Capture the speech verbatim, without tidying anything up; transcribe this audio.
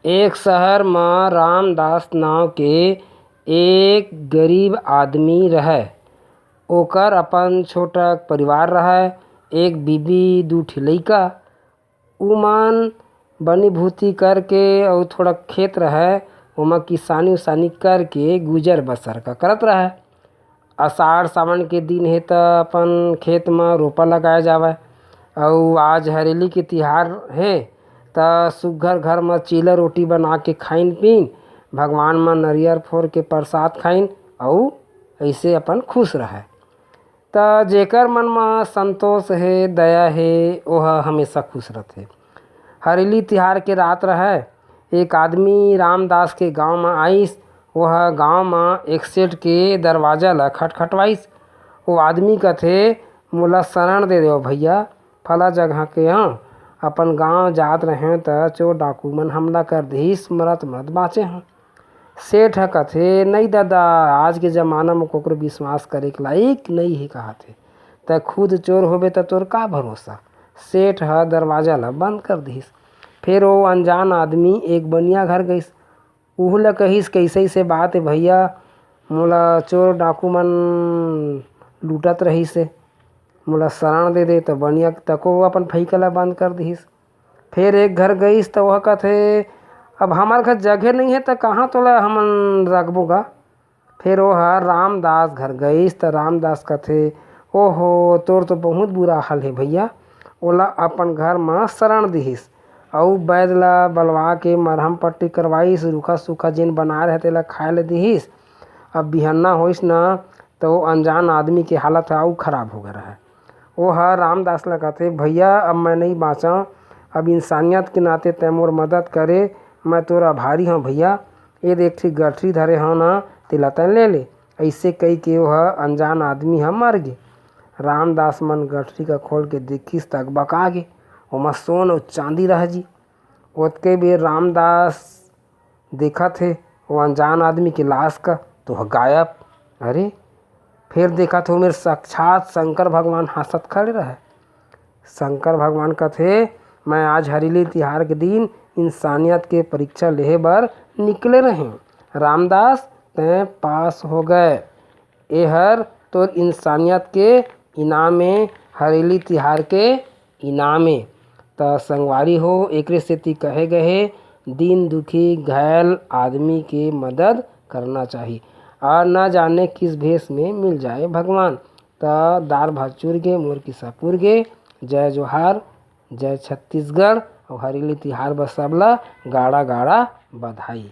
एक शहर म रामदास नांव के एक गरीब आदमी रहय। ओकर अपन छोटक परिवार रहय, एक बीबी, दू ठी लइका। उमन बनी भूती करके अउ थोड़ा खेत रहय, ओमा किसानी उसानी करके गुजर बसर का करत रहय। असाढ़ सावन के दिन हे त अपन खेत म रोपा लगाए जावय। अउ आज हरेली के तिहार हे त सुग्घर घर म चीला रोटी बना के खाइन पीन, भगवान म नरियर फोर के परसाद खाइन अउ अइसे अपन खुश रहय। त जेकर मन म संतोष हे, दया हे, ओह हमेशा खुश रथे। हरेली तिहार के रात रहय, एक आदमी रामदास के गांव म आइस। ओह गांव म एक सेठ के दरवाजा ल खटखटवाइस। ओ आदमी कथे, "मोला शरण दे देव भैया, फला जगह के हंव। अपन गांव जात रहेंव त चोर डाकू मन हमला कर दिस, मरत मरत बांचे हंव।" सेठ ह कथे, "नइ ददा, आज के जमाना म कोकरो विश्वास करे के लाइक नइ हे," कहत हे। "तैं खुद चोर होबे त तोर का भरोसा?" सेठ ह दरवाजा ल बंद कर दिस। फेर ओ अनजान आदमी एक बनिया घर गइस। उहू ल कहिस, "कइसे अइसे बात हे भैया, मोला चोर डाकू मन लूटत रहिस हे, मोला शरण दे दे।" त बनिया तको अपन फइका ल बंद कर दिस। फेर एक घर गइस त ओह कथे, "अब हमर घर जगह नइ हे त कहाँ तोला हमन रखबो गा?" फेर ओह रामदास घर गइस त रामदास कथे, "ओहो, तोर तो बहुत बुरा हाल हे भैया।" ओला अपन घर म शरण दिहिस अउ बैद ल बलवा के मरहम पट्टी करवाइस, रूखा सूखा जेन बनाए रहे तेला खाए ल दिहिस। अब बिहन्ना होइस न त ओ अनजान आदमी के हालत ह अउ खराब हो गे रहय। ओह रामदास ल कथे, "भैया, अब मैं नइ बाँचंव, अब इंसानियत के नाते तैं मोर मदद करे, मैं तोर आभारी हंव भैया। ए दे एक ठी गठरी धरे हंव न, तेला तैं ले ले।" अइसे कहिके ओह अनजान आदमी ह मर गे। रामदास मन गठरी ल खोल के देखिस त अकबका गे, ओमा सोन अउ चांदी रह जी। ओतके बेर रामदास देखत हे, वो अनजान आदमी के लाश का तो ह गायब। अरे, फेर देखत हो, मेर साक्षात शंकर भगवान हंसत खड़े रहय। शंकर भगवान कथे, "मैं आज हरेली तिहार के दिन इंसानियत के परीक्षा लेहे बर निकले रहें। रामदास, तैं पास हो गए। एहर तोर इंसानियत के इनाम ए, हरेली तिहार के इनाम ए।" त संगवारी हो, एकरे सेती कहे गए हे, दीन दुखी घायल आदमी के मदद करना चाही, और न जाने किस भेष में मिल जाए भगवान। त दार भात चुर गे, मोर किस्सा पुर गे। जय जोहार, जय छत्तीसगढ़, अउ हरेली तिहार बर सबला गाड़ा गाड़ा बधाई।